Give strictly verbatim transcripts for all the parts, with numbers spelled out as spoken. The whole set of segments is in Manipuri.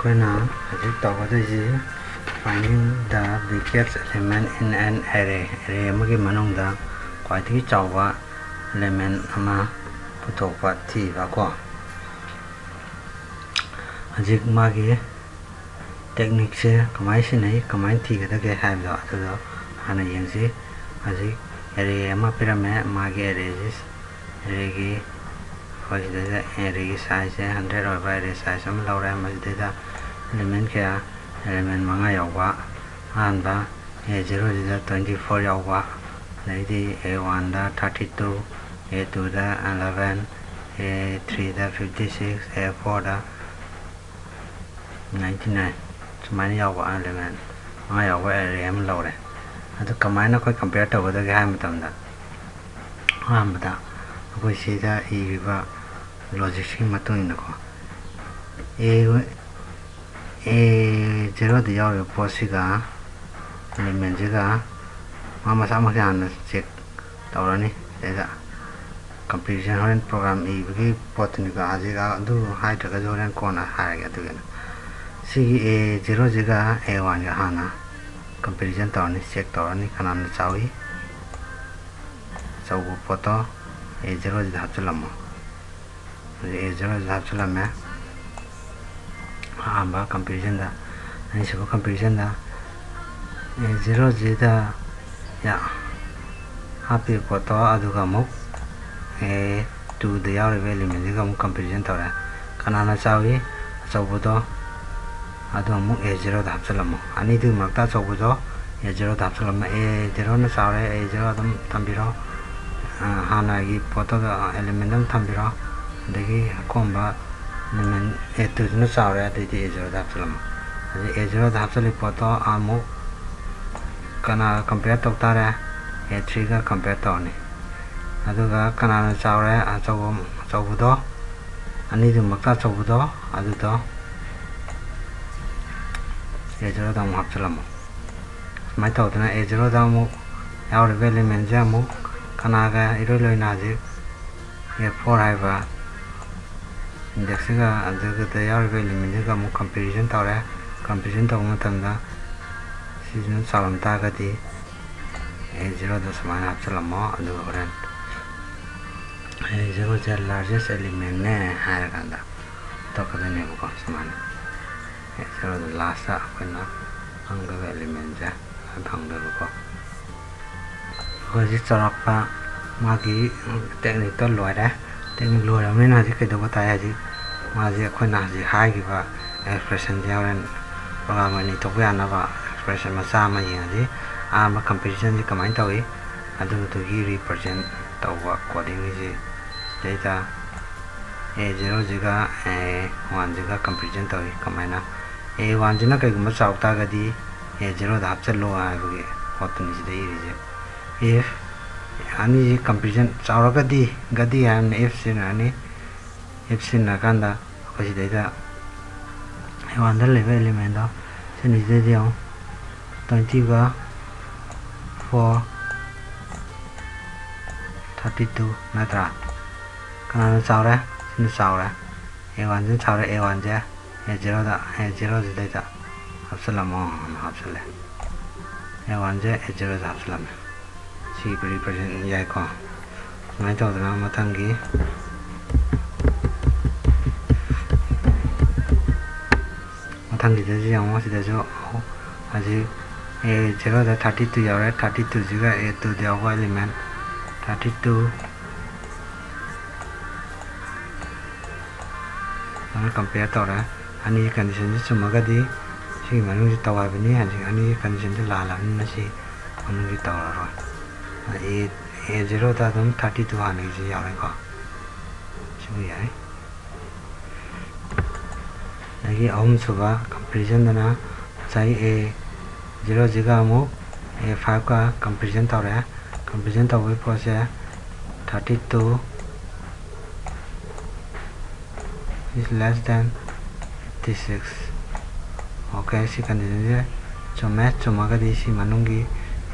ꯑꯩꯈꯣꯏꯅ ꯍꯧꯖꯤꯛ ꯇꯧꯒꯗꯣꯏꯁꯤ finding the biggest element in an array꯫ Array ꯑꯃꯒꯤ ꯃꯅꯨꯡꯗ ꯈ꯭ꯋꯥꯏꯗꯒꯤ ꯆꯥꯎꯕ element ꯑꯃ ꯄꯨꯊꯣꯛꯄ ꯊꯤꯕ ꯀꯣ꯫ ꯍꯧꯖꯤꯛ ꯃꯥꯒꯤ techniqueꯁꯦ ꯀꯃꯥꯏꯅ ꯁꯤꯖꯤꯟꯅꯩ, ꯀꯃꯥꯏꯅ ꯊꯤꯒꯗꯒꯦ ꯍꯥꯏꯕꯗꯣ ꯑꯗꯨꯗꯣ ꯍꯥꯟꯅ ꯌꯦꯡꯁꯤ꯫ ꯍꯧꯖꯤꯛ array ꯑꯃ ꯄꯤꯔꯝꯃꯦ, ꯃꯥꯒꯤ arrayꯁꯤ, arrayꯒꯤ, ꯑꯩꯈꯣꯏ ꯁꯤꯗꯩꯗ arrayꯒꯤ sizeꯁꯦ hundred ꯑꯣꯏꯕ array size ꯑꯃ ꯂꯧꯔꯦ꯫ ꯃꯁꯤꯗꯩꯗ element ꯀꯌꯥ? Element ꯃꯉꯥ ꯌꯥꯎꯕ꯫ ꯑꯍꯥꯟꯕ A zeroꯁꯤꯗ twenty four ꯌꯥꯎꯕ, ꯑꯗꯩꯗꯤ A oneꯗ thirty two, A twoꯗ eleven, A threeꯗ fifty six, A fourꯗ ninety nine, ꯁꯨꯃꯥꯏꯅ ꯌꯥꯎꯕ element ꯃꯉꯥ ꯌꯥꯎꯕ array ꯑꯃ ꯂꯧꯔꯦ꯫ ꯑꯗꯨ ꯀꯃꯥꯏꯅ ꯑꯩꯈꯣꯏ compare ꯇꯧꯒꯗꯒꯦ ꯍꯥꯏꯕ ꯃꯇꯝꯗ, ꯑꯍꯥꯟꯕꯗ ꯑꯩꯈꯣꯏ ꯁꯤꯗ ꯏꯔꯤꯕ logicꯁꯤꯒꯤ ꯃꯇꯨꯡ ꯏꯟꯅꯀꯣ, A, A zeroꯗ ꯌꯥꯎꯔꯤꯕ ꯄꯣꯠꯁꯤꯒ elementꯁꯤꯒ ꯃꯥ ꯃꯁꯥꯃꯛꯁꯦ ꯍꯥꯟꯅ check ꯇꯧꯔꯅꯤ꯫ ꯁꯤꯗꯩꯗ comparison, ꯍꯣꯔꯦꯟ program ꯏꯕꯒꯤ ꯄꯣꯠꯇꯨꯅꯤꯀꯣ, ꯍꯧꯖꯤꯛ ꯑꯗꯨ ꯍꯥꯏꯗ꯭ꯔꯒꯁꯨ ꯍꯣꯔꯦꯟ ꯀꯣꯟꯅ ꯍꯥꯏꯔꯒꯦ꯫ ꯑꯗꯨꯒꯤꯅ ꯁꯤꯒꯤ A zeroꯁꯤꯒ A oneꯒ ꯍꯥꯟꯅ comparison ꯇꯧꯔꯅꯤ, check ꯇꯧꯔꯅꯤ ꯀꯅꯥꯅ ꯆꯥꯎꯏ꯫ ꯑꯆꯧꯕ ꯄꯣꯠꯇꯣ A zeroꯁꯤꯗ ꯍꯥꯞꯆꯤꯜꯂꯝꯃꯣ꯫ ꯍꯧꯖꯤꯛ A zeroꯁꯤꯗ ꯍꯥꯞꯆꯤꯜꯂꯝꯃꯦ꯫ ꯑꯍꯥꯟꯕ comparisonꯗ, ꯑꯅꯤꯁꯨꯕ comparisonꯗ A zeroꯁꯤꯗ ꯌꯥ-, ꯍꯥꯞꯄꯤꯕ ꯄꯣꯠꯇꯣ ꯑꯗꯨꯒ ꯑꯃꯨꯛ A twoꯗ ꯌꯥꯎꯔꯤꯕ elementꯁꯤꯒ ꯑꯃꯨꯛ comparison ꯇꯧꯔꯦ꯫ ꯀꯅꯥꯅ ꯆꯥꯎꯏ? ꯑꯆꯧꯕꯗꯣ꯫ ꯑꯗꯨ ꯑꯃꯨꯛ A zeroꯗ ꯍꯥꯞꯆꯤꯜꯂꯝꯃꯣ꯫ ꯑꯅꯤꯗꯨꯒꯤ ꯃꯔꯛꯇ ꯑꯆꯧꯕꯗꯣ A zeroꯗ ꯍꯥꯞꯆꯤꯜꯂꯝꯃꯣ꯫ A zeroꯅ ꯆꯥꯎꯔꯦ, A zero ꯑꯗꯨꯝ ꯊꯝꯕꯤꯔꯣ꯫ ꯑ, ꯍꯥꯟꯅꯒꯤ ꯄꯣꯠꯇꯨꯗ, ꯑ, elementꯗ ꯑꯗꯨꯝ ꯊꯝꯕꯤꯔꯣ꯫ ꯑꯗꯒꯤ ꯑꯀꯣꯟꯕ element A twoꯗꯨꯅ ꯆꯥꯎꯔꯦ, ꯑꯗꯨꯏꯗꯤ A zeroꯗ ꯍꯥꯞꯆꯤꯜꯂꯝꯃꯣ꯫ ꯑꯗꯩ A zeroꯗ ꯍꯥꯞꯆꯤꯜꯂꯤ ꯄꯣꯠꯇꯣ ꯑꯃꯨꯛ ꯀꯅꯥꯒ compare ꯇꯧ ꯇꯥꯔꯦ? A threeꯒ compare ꯇꯧꯔꯅꯤ꯫ ꯑꯗꯨꯒ ꯀꯅꯥꯅ ꯆꯥꯎꯔꯦ? ꯑꯆꯧꯕ, ꯑꯆꯧꯕꯗꯣ, ꯑꯅꯤꯗꯨꯃꯛꯇ ꯑꯆꯧꯕꯗꯣ, ꯑꯗꯨꯗꯣ A zeroꯗ ꯑꯃꯨꯛ ꯍꯥꯞꯆꯤꯜꯂꯝꯃꯣ꯫ ꯁꯨꯃꯥꯏꯅ ꯇꯧꯗꯅ A zeroꯗ ꯑꯃꯨꯛ ꯌꯥꯎꯔꯤꯕ elementꯁꯦ ꯑꯃꯨꯛ ꯀꯅꯥꯒ ꯏꯔꯣꯏ ꯂꯣꯏꯅ ꯍꯧꯖꯤꯛ A four ꯍꯥꯏꯕ ꯏꯟꯗꯦꯛꯁꯁꯤꯒ ꯑꯗꯨꯗ ꯌꯥꯎꯔꯤꯕ ꯑꯦꯂꯤꯃꯦꯟꯁꯤꯒ ꯑꯃꯨꯛ ꯀꯝꯄꯦꯔꯤꯖꯟ ꯇꯧꯔꯦ꯫ ꯀꯝꯄꯦꯔꯤꯖꯟ ꯇꯧꯕ ꯃꯇꯝꯗ ꯁꯤꯁꯤꯅ ꯆꯥꯎꯔꯝ ꯇꯥꯔꯒꯗꯤ ꯑꯦ ꯖꯤꯔꯣꯗ ꯁꯨꯃꯥꯏꯅ ꯍꯥꯞꯆꯤꯜꯂꯝꯃꯣ, ꯑꯗꯨꯒ ꯍꯣꯔꯦꯟ ꯑꯦ ꯖꯤꯔꯣꯁꯦ ꯂꯥꯔꯖꯦꯁ ꯑꯦꯂꯤꯃꯦꯟꯅꯦ ꯍꯥꯏꯔꯀꯥꯟꯗ ꯇꯧꯔꯛꯀꯗꯣꯏꯅꯦꯕꯀꯣ꯫ ꯁꯨꯃꯥꯏꯅ ꯑꯦ ꯖꯤꯔꯣꯗ ꯂꯥꯁꯇ ꯑꯩꯈꯣꯏꯅ ꯐꯪꯒꯗꯕ ꯑꯦꯂꯤꯃꯦꯟꯁꯦ ꯐꯪꯗꯣꯏꯕꯀꯣ꯫ ꯑꯩꯈꯣꯏ ꯍꯧꯖꯤꯛ ꯆꯥꯎꯔꯥꯛꯄ ꯃꯥꯒꯤ ꯇꯦꯛꯅꯤꯛꯇꯣ ꯂꯣꯏꯔꯦ꯫ ꯇꯦꯛꯅꯤꯛ ꯂꯣꯏꯔꯕꯅꯤꯅ ꯍꯧꯖꯤꯛ ꯀꯩꯗꯧꯕ ꯇꯥꯏ? ꯍꯧꯖꯤꯛ ꯃꯥꯁꯦ ꯑꯩꯈꯣꯏꯅ ꯍꯧꯖꯤꯛ ꯍꯥꯏꯈꯤꯕ ꯑꯦꯛꯁꯄ꯭ꯔꯦꯁꯟꯁꯦ ꯍꯣꯔꯦꯟ ꯄ꯭ꯔꯣꯒ꯭ꯔꯥꯝ ꯑꯅꯤ ꯊꯣꯛꯄ ꯌꯥꯅꯕ ꯑꯦꯛꯁꯄ꯭ꯔꯦꯁꯟ ꯃꯆꯥ ꯑꯃ ꯌꯦꯡꯉꯁꯤ꯫ ꯑꯍꯥꯟꯕ ꯀꯝꯄꯦꯔꯤꯖꯟꯁꯤ ꯀꯃꯥꯏꯅ ꯇꯧꯏ, ꯑꯗꯨꯗꯨꯒꯤ ꯔꯤꯄ꯭ꯔꯖꯦꯟ ꯇꯧꯕ ꯀꯣꯗꯤꯡꯒꯤꯁꯤ꯫ ꯁꯤꯗꯩꯗ ꯑꯦ ꯖꯤꯔꯣꯁꯤꯒ ꯑꯦ ꯋꯥꯟꯁꯤꯒ ꯀꯝꯄꯦꯔꯤꯖꯟ ꯇꯧꯏ꯫ ꯀꯃꯥꯏꯅ? ꯑꯦ ꯋꯥꯟꯁꯤꯅ ꯀꯩꯒꯨꯝꯕ ꯆꯥꯎ ꯇꯥꯔꯒꯗꯤ ꯑꯦ ꯖꯤꯔꯣꯗ ꯍꯥꯞꯆꯜꯂꯣ ꯍꯥꯏꯕꯒꯤ ꯄꯣꯠꯇꯨꯅꯤ ꯁꯤꯗ ꯏꯔꯤꯁꯦ꯫ ꯏꯐ ꯑꯅꯤꯁꯤ ꯀꯝꯄꯦꯔꯤꯖꯟ ꯆꯥꯎꯔꯒꯗꯤ, ꯒꯗꯤ ꯍꯥꯏꯕꯅ ꯏꯐ ꯁꯤꯖꯤꯟꯅꯔꯅꯤ꯫ ꯏꯐ ꯁꯤꯖꯤꯟꯅꯔꯀꯥꯟꯗ ꯑꯩꯈꯣꯏ ꯁꯤꯗꯩꯗ ꯑꯦ ꯋꯥꯟꯗ ꯂꯩꯕ ꯑꯦꯂꯤꯃꯦꯟꯗꯣ ꯁꯤꯅꯤꯁꯤꯗꯩꯗ ꯌꯦꯡꯉꯣ, ꯇ꯭ꯋꯦꯟꯇꯤꯒ ꯐꯣꯔ, ꯊꯥꯔꯇꯤ ꯇꯨ ꯅꯠꯇ꯭ꯔꯥ? ꯀꯅꯥꯅ ꯆꯥꯎꯔꯦ? ꯁꯤꯅ ꯆꯥꯎꯔꯦ꯫ ꯑꯦ ꯋꯥꯟꯁꯤꯅ ꯆꯥꯎꯔꯦ꯫ ꯑꯦ ꯋꯥꯟꯁꯦ ꯑꯦ ꯖꯤꯔꯣꯗ, ꯑꯦ ꯖꯤꯔꯣꯁꯤꯗꯩꯗ ꯍꯥꯞꯆꯤꯜꯂꯝꯃꯣ ꯍꯥꯏꯅ ꯍꯥꯞꯆꯤꯜꯂꯦ꯫ ꯑꯦ ꯋꯥꯟꯁꯦ ꯑꯦ ꯖꯤꯔꯣꯗ ꯍꯥꯞꯆꯤꯜꯂꯝꯃꯦ꯫ ꯁꯤ ꯔꯤꯄ꯭ꯔꯖꯦꯟ ꯌꯥꯏꯀꯣ꯫ ꯁꯨꯃꯥꯏꯅ ꯇꯧꯗꯅ ꯃꯊꯪꯒꯤ, ꯃꯊꯪꯒꯤꯗꯁꯨ ꯌꯦꯡꯉꯣ꯫ ꯁꯤꯗꯁꯨ ꯍꯧꯖꯤꯛ ꯑꯦ ꯖꯤꯔꯣꯗ ꯊꯥꯔꯇꯤ ꯇꯨ ꯌꯥꯎꯔꯦ꯫ ꯊꯥꯔꯇꯤ ꯇꯨꯁꯤꯒ ꯑꯦ ꯇꯨꯗ ꯌꯥꯎꯕ ꯑꯦꯂꯤꯃꯦꯟ ꯊꯥꯔꯇꯤ ꯇꯨ ꯁꯨꯃꯥꯏꯅ ꯀꯝꯄꯤꯌꯔ ꯇꯧꯔꯦ꯫ ꯑꯅꯤꯒꯤ ꯀꯟꯗꯤꯁꯟꯁꯤ ꯆꯨꯝꯃꯒꯗꯤ ꯁꯤꯒꯤ ꯃꯅꯨꯡꯁꯤ ꯇꯧ ꯍꯥꯏꯕꯅꯤ꯫ ꯍꯧꯖꯤꯛ ꯑꯅꯤꯒꯤ ꯀꯟꯗꯤꯁꯟꯁꯤ ꯂꯥꯜꯂꯕꯅꯤꯅ ꯁꯤ ꯃꯅꯨꯡꯁꯤ ꯇꯧꯔꯔꯣꯏ꯫ ꯑꯦ, ꯑꯦ ꯖꯤꯔꯣꯗ ꯑꯗꯨꯝ ꯊꯥꯔꯇꯤ ꯇꯨ ꯍꯥꯟꯅꯒꯤꯁꯤ ꯌꯥꯎꯔꯦꯀꯣ꯫ ꯁꯤꯕꯨ ꯌꯥꯏ꯫ ꯑꯗꯒꯤ ꯑꯍꯨꯝꯁꯨꯕ ꯀꯝꯄꯦꯔꯤꯖꯟꯗꯅ ꯉꯁꯥꯏ ꯑꯦ ꯖꯤꯔꯣꯁꯤꯒ ꯑꯃꯨꯛ ꯑꯦ ꯐꯥꯏꯚꯀ ꯀꯝꯄꯦꯔꯤꯖꯟ ꯇꯧꯔꯦ꯫ ꯀꯝꯄꯦꯔꯤꯖꯟ ꯇꯧꯕꯒꯤ ꯄꯣꯠꯁꯦ thirty two is less than fifty six꯫ Okay, ꯁꯤ ꯀꯟꯗꯤꯁꯟꯁꯦ ꯆꯨꯝꯃꯦ꯫ ꯆꯨꯝꯃꯒꯗꯤ ꯁꯤ ꯃꯅꯨꯡꯒꯤ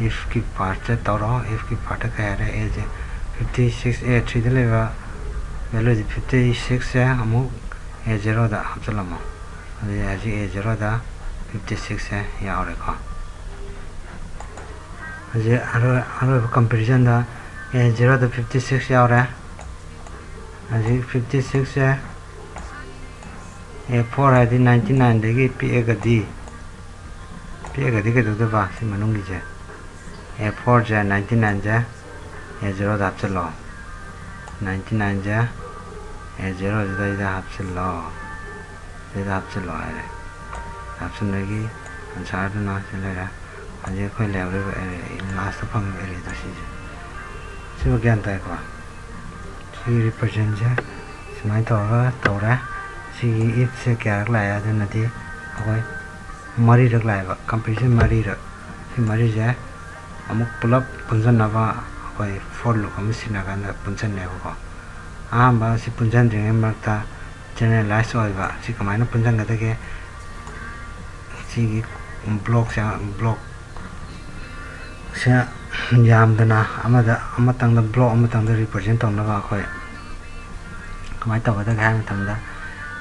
ꯏꯐꯀꯤ ꯄꯥꯔꯠꯁꯦ ꯇꯧꯔꯣ꯫ ꯏꯐꯀꯤ ꯄꯥꯔꯠꯇ ꯀꯩ ꯍꯥꯏꯔꯦ? ꯑꯦꯁꯦ ꯐꯤꯐꯇꯤ ꯁꯤꯛꯁ ꯑꯦ ꯊ꯭ꯔꯤꯗ ꯂꯩꯕ Valueꯁꯦ fifty sixꯁꯦ ꯑꯃꯨꯛ A zeroꯗ ꯍꯥꯞꯆꯤꯜꯂꯝꯃꯣ꯫ ꯑꯗꯨꯗꯤ ꯍꯧꯖꯤꯛ A zeroꯗ fifty sixꯁꯦ ꯌꯥꯎꯔꯦꯀꯣ꯫ ꯍꯧꯖꯤꯛ ꯑꯔꯣꯏ-, ꯑꯔꯣꯏꯕ comparisonꯗ A zeroꯗ fifty six ꯌꯥꯎꯔꯦ꯫ ꯍꯧꯖꯤꯛ fifty sixꯁꯦ A four ꯍꯥꯏꯗꯤ ninety nineꯗꯒꯤ ꯄꯤꯛꯑꯒꯗꯤ, ꯄꯤꯛꯑꯒꯗꯤ ꯀꯩꯗꯧꯗꯣꯏꯕ? ꯁꯤ ꯃꯅꯨꯡꯒꯤꯁꯦ, A fourꯁꯦ ninety nineꯁꯦ A zeroꯗ ꯍꯥꯞꯆꯤꯜꯂꯣ, ninety nineꯁꯦ A zeroꯁꯤꯗꯩꯗ ꯍꯥꯞꯆꯤꯜꯂꯣ, ꯁꯤꯗ ꯍꯥꯞꯆꯤꯜꯂꯣ ꯍꯥꯏꯔꯦ꯫ ꯍꯥꯞꯆꯤꯟꯕꯒꯤ answerꯗꯨꯅ ꯁꯤ ꯂꯩꯔꯦ꯫ ꯍꯧꯖꯤꯛ ꯑꯩꯈꯣꯏ ꯂꯩꯍꯧꯔꯤꯕ area, lastꯇ ꯐꯪꯉꯤꯕ areaꯗꯣ ꯁꯤꯁꯦ꯫ ꯁꯤꯕꯨ ꯒ꯭ꯌꯥꯟ ꯇꯥꯏꯀꯣ? ꯁꯤꯒꯤ representꯁꯦ ꯁꯨꯃꯥꯏꯅ ꯇꯧꯔꯒ ꯇꯧꯔꯦ꯫ ꯁꯤꯒꯤ ifꯁꯦ ꯀꯌꯥꯔꯛ ꯂꯥꯛꯑꯦ? ꯑꯗꯨꯅꯗꯤ ꯑꯩꯈꯣꯏ ꯃꯔꯤꯔꯛ ꯂꯥꯛꯑꯦꯕ, comparison ꯃꯔꯤꯔꯛ꯫ ꯁꯤ ꯃꯔꯤꯁꯦ ꯑꯃꯨꯛ ꯄꯨꯂꯞ ꯄꯨꯟꯁꯤꯟꯅꯕ ꯑꯩꯈꯣꯏ for loop ꯑꯃ ꯁꯤꯖꯤꯟꯅꯀꯥꯟꯗ ꯄꯨꯟꯁꯤꯟꯅꯦꯕꯀꯣ꯫ ꯑꯍꯥꯟꯕ ꯁꯤ ꯄꯨꯟꯁꯤꯟꯗ꯭ꯔꯤꯉꯩ ꯃꯔꯛꯇ generalize ꯑꯣꯏꯕ ꯁꯤ ꯀꯃꯥꯏꯅ ꯄꯨꯟꯁꯤꯟꯒꯗꯒꯦ? ꯁꯤꯒꯤ blockꯁꯦ, block ꯁꯦ ꯌꯥꯝꯗꯅ ꯑꯃꯗ, ꯑꯃꯇꯪꯗ, block ꯑꯃꯇꯪꯗ represent ꯇꯧꯅꯕ ꯑꯩꯈꯣꯏ ꯀꯃꯥꯏꯅ ꯇꯧꯒꯗꯒꯦ ꯍꯥꯏꯕ ꯃꯇꯝꯗ,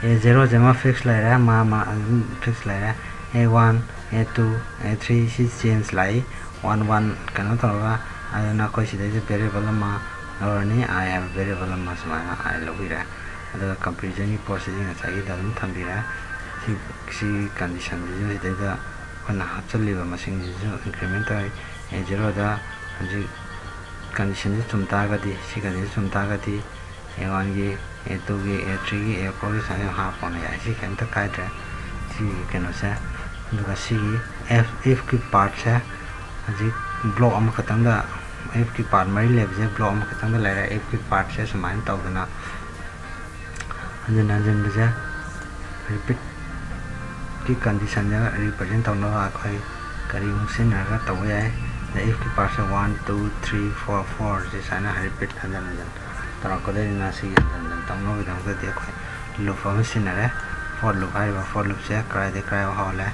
A zeroꯁꯦ ꯑꯃ fix ꯂꯩꯔꯦ, ꯃꯥ, ꯃꯥ ꯑꯗꯨꯝ fix ꯂꯩꯔꯦ꯫ A one, A two, A three ꯁꯤ change ꯂꯥꯛꯏ, one one ꯀꯩꯅꯣ ꯇꯧꯔꯒ꯫ ꯑꯗꯨꯅ ꯑꯩꯈꯣꯏ ꯁꯤꯗꯩꯗ variable ꯑꯃ ꯂꯧꯔꯅꯤ, I ꯍꯥꯏꯕ variable ꯑꯃ ꯁꯨꯃꯥꯏꯅ I ꯂꯧꯕꯤꯔꯦ꯫ ꯑꯗꯨꯒ comparisonꯒꯤ ꯄꯣꯠꯁꯤꯗꯤ ꯉꯁꯥꯏꯒꯤꯗ ꯑꯗꯨꯝ ꯊꯝꯕꯤꯔꯦ꯫ ꯁꯤ, ꯁꯤ conditionꯁꯤꯁꯨ ꯁꯤꯗꯩꯗ ꯑꯩꯈꯣꯏꯅ ꯍꯥꯞꯆꯤꯜꯂꯤꯕ ꯃꯁꯤꯡꯁꯤꯁꯨ increment ꯇꯧꯔꯦ꯫ A zeroꯗ ꯍꯧꯖꯤꯛ conditionꯁꯤ ꯆꯨꯝ ꯇꯥꯔꯒꯗꯤ, ꯁꯤ condition ꯆꯨꯝ ꯇꯥꯔꯒꯗꯤ, A oneꯒꯤ, A twoꯒꯤ, A threeꯒꯤ, A fourꯒꯤ ꯁꯨꯃꯥꯏꯅ ꯍꯥꯞꯄꯅ ꯌꯥꯏ꯫ ꯁꯤ ꯀꯩꯝꯇ ꯀꯥꯏꯗ꯭ꯔꯦ꯫ ꯁꯤꯒꯤ ꯀꯩꯅꯣꯁꯦ, ꯑꯗꯨꯒ ꯁꯤꯒꯤ if, ifꯀꯤ partꯁꯦ ꯍꯧꯖꯤꯛ block ꯑꯃꯈꯛꯇꯪꯗ, ifꯀꯤ part ꯃꯔꯤ ꯂꯩꯕꯁꯦ block ꯑꯃꯈꯛꯇꯪꯗ ꯂꯩꯔꯦ꯫ Ifꯀꯤ partꯁꯦ ꯁꯨꯃꯥꯏꯅ ꯇꯧꯗꯅ ꯍꯟꯖꯤꯟ ꯍꯟꯖꯤꯟꯕꯁꯦ repeatꯀꯤ conditionꯁꯦ represent ꯇꯧꯅꯕ ꯑꯩꯈꯣꯏ ꯀꯔꯤꯃꯨꯛ ꯁꯤꯖꯤꯟꯅꯔꯒ ꯇꯧꯕ ꯌꯥꯏ? ꯑꯗ ifꯀꯤ partꯁꯦ one, two, three, four, fourꯁꯦ ꯁꯨꯃꯥꯏꯅ repeat ꯍꯟꯖꯤꯟ ꯍꯟꯖꯤꯟ ꯇꯧꯔꯛꯀꯗꯣꯏꯅꯤꯅ, ꯁꯤꯒꯤ ꯍꯟꯖꯤꯟ ꯍꯟꯖꯤꯟ ꯇꯧꯅꯕꯒꯤꯗꯃꯛꯇꯗꯤ ꯑꯩꯈꯣꯏ loop ꯑꯃ ꯁꯤꯖꯤꯟꯅꯔꯦ꯫ For loop ꯍꯥꯏꯔꯤꯕ for loopꯁꯦ ꯀꯗꯥꯏꯗꯒꯤ ꯀꯗꯥꯏꯐꯥꯎ ꯍꯧꯍꯜꯂꯦ?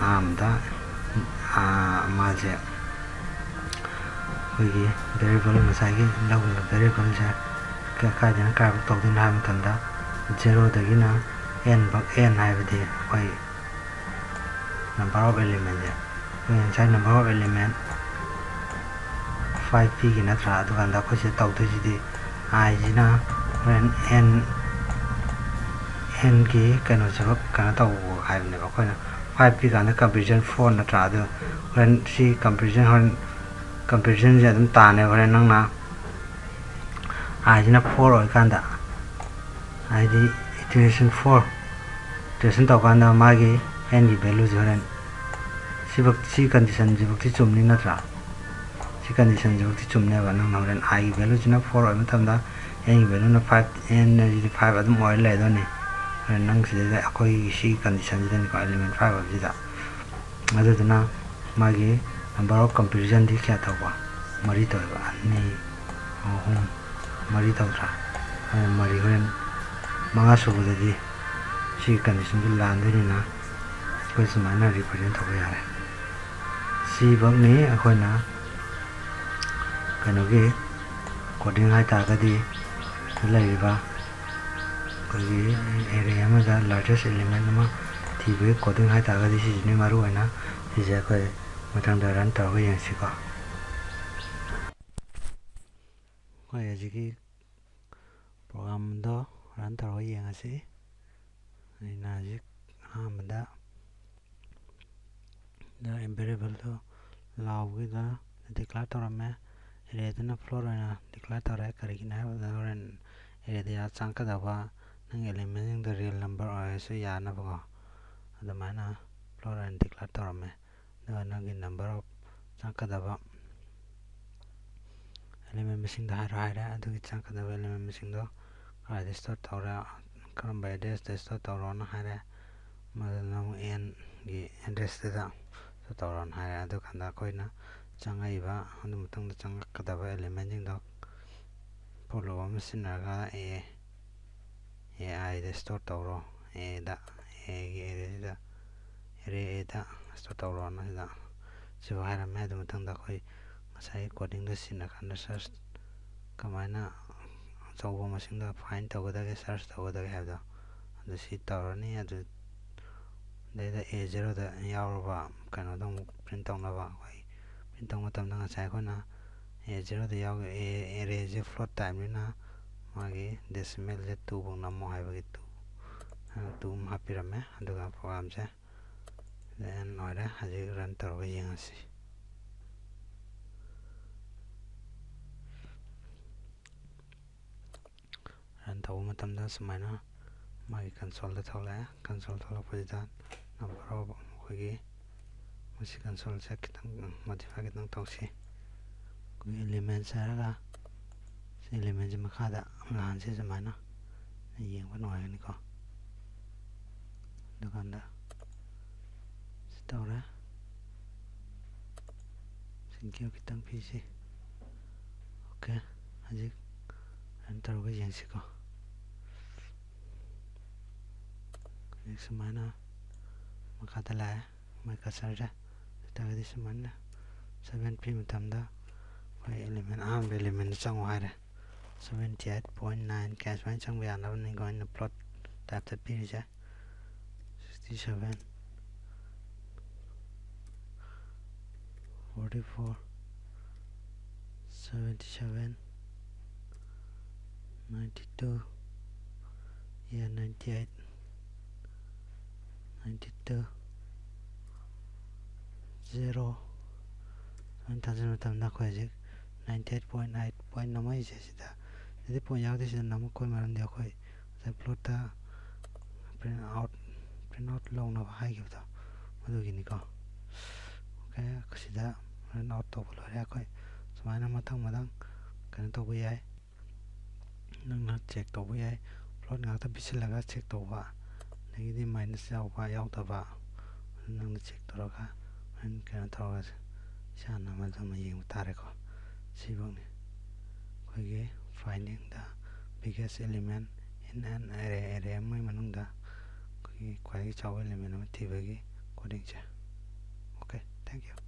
ꯑꯍꯥꯟꯕꯗ, ꯑꯥ, ꯃꯥꯁꯦ ꯑꯩꯈꯣꯏꯒꯤ variable, ꯉꯁꯥꯏꯒꯤ ꯂꯧꯈꯤꯕ variableꯁꯦ ꯀ- ꯀꯥꯏꯗꯩꯅ ꯀꯥꯏꯐꯥꯎ ꯇꯧꯗꯣꯏꯅꯣ ꯍꯥꯏꯕ ꯃꯇꯝꯗ, ꯖꯦꯔꯣꯗꯒꯤꯅ ꯑꯦꯟ ꯐꯥꯎ, ꯑꯦꯟ ꯍꯥꯏꯕꯗꯤ ꯑꯩꯈꯣꯏ number of elementꯁꯦ, ꯑꯩꯈꯣꯏ ꯉꯁꯥꯏ number of element five ꯄꯤꯒꯤ ꯅꯠꯇ꯭ꯔꯥ? ꯑꯗꯨꯀꯥꯟꯗ ꯑꯩꯈꯣꯏ ꯁꯤꯗ ꯇꯧꯗꯣꯏꯁꯤꯗꯤ, ꯑꯥꯏꯁꯤꯅ ꯍꯣꯔꯦꯟ ꯑꯦꯟ, ꯑꯦꯟꯒꯤ ꯀꯩꯅꯣꯁꯤꯕꯨ ꯀꯩꯅꯣ ꯇꯧ ꯍꯥꯏꯕꯅꯦꯕ꯫ ꯑꯩꯈꯣꯏꯅ five ꯄꯤꯀꯥꯟꯗ comparison four ꯅꯠꯇ꯭ꯔꯥ? ꯑꯗꯨ ꯍꯣꯔꯦꯟ ꯁꯤ comparison, ꯍꯣꯔꯦꯟ comparisonꯁꯦ ꯑꯗꯨꯝ ꯇꯥꯅꯦꯕ꯫ ꯍꯣꯔꯦꯟ ꯅꯪꯅ ꯑꯥꯏꯁꯤꯅ four ꯑꯣꯏꯔꯀꯥꯟꯗ, ꯍꯥꯏꯗꯤ iteration four, iteration ꯇꯧꯀꯥꯟꯗ ꯃꯥꯒꯤ ꯑꯦꯟꯒꯤ valueꯁꯦ ꯍꯣꯔꯦꯟ ꯁꯤꯐꯧ, ꯁꯤ conditionꯁꯤꯐꯧꯗꯤ ꯆꯨꯝꯅꯤ ꯅꯠꯇ꯭ꯔꯥ? ꯁꯤ conditionꯁꯤꯐꯧꯗꯤ ꯆꯨꯝꯅꯦꯕ꯫ ꯅꯪꯅ ꯍꯣꯔꯦꯟ ꯑꯥꯏꯒꯤ valueꯁꯤꯅ four ꯑꯣꯏꯕ ꯃꯇꯝꯗ, ꯑꯦꯟꯒꯤ valueꯅ five, ꯑꯦꯟ ꯑꯁꯤꯗꯤ five ꯑꯗꯨꯝ ꯑꯣꯏꯔ ꯂꯩꯗꯣꯏꯅꯤ꯫ ꯍꯣꯔꯦꯟ ꯅꯪ ꯁꯤꯗꯩꯗ ꯑꯩꯈꯣꯏꯒꯤ ꯁꯤ conditionꯁꯤꯗꯅꯤꯀꯣ, element five ꯍꯥꯏꯕꯁꯤꯗ꯫ ꯑꯗꯨꯗꯨꯅ ꯃꯥꯒꯤ number of comparisonꯗꯤ ꯀꯌꯥ ꯇꯧꯕ? ꯃꯔꯤ ꯇꯧꯋꯦꯕ꯫ ꯑꯅꯤ, ꯑꯍꯨꯝ, ꯃꯔꯤ ꯇꯧꯗ꯭ꯔꯥ? ꯑꯗꯨꯅ ꯃꯔꯤ, ꯍꯣꯔꯦꯟ ꯃꯉꯥ ꯁꯨꯕꯗꯗꯤ ꯁꯤꯒꯤ conditionꯗꯨ ꯂꯥꯟꯗꯣꯏꯅꯤꯅ ꯑꯩꯈꯣꯏ ꯁꯨꯃꯥꯏꯅ represent ꯇꯧꯕ ꯌꯥꯔꯦ꯫ ꯁꯤꯐꯧꯅꯤ ꯑꯩꯈꯣꯏꯅ ꯀꯩꯅꯣꯒꯤ coding ꯍꯥꯏ ꯇꯥꯔꯒꯗꯤ ꯂꯩꯔꯤꯕ ꯑꯩꯈꯣꯏꯒꯤ array ꯑꯃꯗ largest element ꯑꯃ ꯊꯤꯕꯒꯤ coding ꯍꯥꯏ ꯇꯥꯔꯒꯗꯤ ꯁꯤꯁꯤꯅꯤ ꯃꯔꯨ ꯑꯣꯏꯅ꯫ ꯁꯤꯁꯦ ꯑꯩꯈꯣꯏ ꯃꯊꯪꯗ run ꯇꯧꯔꯒ ꯌꯦꯡꯁꯤꯀꯣ꯫ ꯑꯩꯈꯣꯏ ꯍꯧꯖꯤꯛꯀꯤ programꯗꯣ run ꯇꯧꯔꯒ ꯌꯦꯡꯉꯁꯤ꯫ ꯑꯩꯅ ꯍꯧꯖꯤꯛ ꯑꯍꯥꯟꯕꯗ variableꯗꯣ ꯂꯥꯎꯒꯤꯗ declare ꯇꯧꯔꯝꯃꯦ꯫ Arrayꯗꯨꯅ float ꯑꯣꯏꯅ declare ꯇꯧꯔꯦ꯫ ꯀꯔꯤꯒꯤꯅꯣ ꯍꯥꯏꯕꯗ ꯍꯣꯔꯦꯟ arrayꯗ ꯆꯪꯉꯛꯀꯗꯕ ꯅꯪꯒꯤ elementꯁꯤꯡꯗꯣ real number ꯑꯣꯏꯔꯁꯨ ꯌꯥꯅꯕꯀꯣ, ꯑꯗꯨꯃꯥꯏꯅ float ꯑꯣꯏꯅ declare ꯇꯧꯔꯝꯃꯦ꯫ ꯑꯗꯨꯒ ꯅꯪꯒꯤ number of ꯆꯪꯉꯛꯀꯗꯕ element ꯃꯁꯤꯡꯗꯣ ꯍꯥꯏꯔꯣ ꯍꯥꯏꯔꯦ꯫ ꯑꯗꯨꯒꯤ ꯆꯪꯉꯛꯀꯗꯕ element ꯃꯁꯤꯡꯗꯣ ꯀꯗꯥꯏꯗ store ꯇꯧꯔꯦ, ꯀꯔꯝꯕ addressꯇ store ꯇꯧꯔꯣꯅ ꯍꯥꯏꯔꯦ꯫ ꯃꯗꯨꯅ ꯑꯃꯨꯛ nꯒꯤ addressꯇꯨꯗ store ꯇꯧꯔꯣꯅ ꯍꯥꯏꯔꯦ꯫ ꯑꯗꯨꯀꯥꯟꯗ ꯑꯩꯈꯣꯏꯅ ꯆꯪꯉꯛꯏꯕ, ꯑꯗꯨ ꯃꯇꯨꯡꯗ ꯆꯪꯉꯛꯀꯗꯕ elementꯁꯤꯡꯗꯣ for loop ꯑꯃ ꯁꯤꯖꯤꯟꯅꯔꯒ a, aiꯗ store ꯇꯧꯔꯣ꯫ Aꯗ, aꯒꯤ arrayꯗ, array aꯗ store ꯇꯧꯔꯣꯅ ꯁꯤꯗ ꯁꯤꯕꯨ ꯍꯥꯏꯔꯝꯃꯦ꯫ ꯑꯗꯨ ꯃꯊꯪꯗ ꯑꯩꯈꯣꯏ ꯉꯁꯥꯏꯒꯤ codingꯗ ꯁꯤꯖꯤꯟꯅꯔꯀꯥꯟꯗ search ꯀꯃꯥꯏꯅ ꯑꯆꯧꯕ ꯃꯁꯤꯡꯗ find ꯇꯧꯒꯗꯒꯦ, search ꯇꯧꯒꯗꯒꯦ ꯍꯥꯏꯕꯗꯣ, ꯑꯗꯨ ꯁꯤ ꯇꯧꯔꯅꯤ꯫ ꯑꯗꯨꯗꯩꯗ A zeroꯗ ꯌꯥꯎꯔꯕ ꯀꯩꯅꯣꯗꯣ ꯑꯃꯨꯛ print ꯇꯧꯅꯕ ꯑꯩꯈꯣꯏ print ꯇꯧꯕ ꯃꯇꯝꯗ ꯉꯁꯥꯏ ꯑꯩꯈꯣꯏꯅ A zeroꯗ ꯌꯥꯎ arrayꯁꯦ float typeꯅꯤꯅ ꯃꯥꯒꯤ decimalꯁꯦ two ꯐꯥꯎ ꯅꯝꯃꯣ ꯍꯥꯏꯕꯒꯤ two two ꯑꯃ ꯍꯥꯞꯄꯤꯔꯝꯃꯦ꯫ ꯑꯗꯨꯒ programꯁꯦ run ꯑꯣꯏꯔꯦ꯫ ꯍꯧꯖꯤꯛ run ꯇꯧꯔꯒ ꯌꯦꯡꯉꯁꯤ꯫ Run ꯇꯧꯕ ꯃꯇꯝꯗ ꯁꯨꯃꯥꯏꯅ ꯃꯥꯒꯤ consoleꯗ ꯊꯣꯛꯂꯛꯑꯦ꯫ Console ꯊꯣꯛꯂꯛꯄꯁꯤꯗ number of ꯑꯩꯈꯣꯏꯒꯤ ꯃꯁꯤ consoleꯁꯦ ꯈꯤꯇꯪ modify ꯈꯤꯇꯪ ꯇꯧꯁꯤ꯫ ꯑꯩꯈꯣꯏꯒꯤ elements ꯍꯥꯏꯔꯒ ꯁꯤ elementꯁꯦ ꯃꯈꯥꯗ ꯅꯍꯥꯟꯁꯦ ꯁꯨꯃꯥꯏꯅ ꯌꯦꯡꯕ ꯅꯨꯡꯉꯥꯏꯒꯅꯤꯀꯣ꯫ ꯑꯗꯨꯀꯥꯟꯗ ꯁꯤ ꯇꯧꯔꯦ꯫ Scale ꯈꯤꯇꯪ ꯄꯤꯁꯤ꯫ Okay, ꯍꯧꯖꯤꯛ run ꯇꯧꯔꯒ ꯌꯦꯡꯁꯤꯀꯣ꯫ ꯍꯧꯖꯤꯛ ꯁꯨꯃꯥꯏꯅ ꯃꯈꯥꯗ ꯂꯥꯛꯑꯦ ꯃꯥꯏ cursorꯁꯦ꯫ ꯑꯗꯨ ꯑꯣꯏꯇꯥꯔꯒꯗꯤ ꯁꯨꯃꯥꯏꯅ seven ꯄꯤ ꯃꯇꯝꯗ ꯑꯩꯈꯣꯏ element, ꯑꯍꯥꯟꯕ elementꯗ ꯆꯪꯉꯨ ꯍꯥꯏꯔꯦ꯫ Seventy eight point nine ꯀꯥꯏꯅ ꯁꯨꯃꯥꯏꯅ ꯆꯪꯕ ꯌꯥꯅꯕꯅꯤꯀꯣ ꯑꯩꯅ float typeꯇ ꯄꯤꯔꯤꯁꯦ꯫ Sixty seven, forty four, seventy seven, ninety two, yeah, ninety eight, ninety two, zero, ꯁꯨꯃꯥꯏꯅ ꯊꯥꯖꯤꯟꯕ ꯃꯇꯝꯗ ꯑꯩꯈꯣꯏ ꯍꯧꯖꯤꯛ ninety eight point eight point ꯅꯝꯃꯛꯏꯁꯦ ꯁꯤꯗ꯫ ꯁꯤꯗꯤ point ꯌꯥꯎꯗꯦ, ꯁꯤꯗ ꯅꯝꯃꯛꯄꯒꯤ ꯃꯔꯝꯗꯤ ꯑꯩꯈꯣꯏ ꯉꯁꯥꯏ floatꯇ print out, print out ꯂꯧꯅꯕ ꯍꯥꯏꯈꯤꯕꯗꯣ ꯃꯗꯨꯒꯤꯅꯤꯀꯣ꯫ Okay, ꯁꯤꯗ run out ꯇꯧꯕ ꯂꯣꯏꯔꯦ꯫ ꯑꯩꯈꯣꯏ ꯁꯨꯃꯥꯏꯅ ꯃꯊꯪ ꯃꯊꯪ ꯀꯩꯅꯣ ꯇꯧꯕ ꯌꯥꯏ꯫ ꯅꯪꯅ check ꯇꯧꯕ ꯌꯥꯏ꯫ Float ꯉꯥꯛꯇ ꯄꯤꯁꯤꯜꯂꯒ check ꯇꯧꯕ, ꯑꯗꯒꯤꯗꯤ minus ꯌꯥꯎꯕ ꯌꯥꯎꯗꯕ, ꯑꯗꯨ ꯅꯪꯅ check ꯇꯧꯔꯒ ꯍꯣꯔꯦꯟ ꯀꯩꯅꯣ ꯇꯧꯔꯒ ꯏꯁꯥꯅ ꯃꯗꯨꯃ ꯌꯦꯡꯕ ꯇꯥꯔꯦꯀꯣ꯫ ꯁꯤꯐꯧꯅꯤ ꯑꯩꯈꯣꯏꯒꯤ finding the biggest element in an array, array ꯑꯃꯒꯤ ꯃꯅꯨꯡꯗ ꯑꯩꯈꯣꯏꯒꯤ ꯈ꯭ꯋꯥꯏꯗꯒꯤ ꯆꯥꯎꯕ element ꯑꯃ ꯊꯤꯕꯒꯤ codingꯁꯦ꯫ Okay, thank you꯫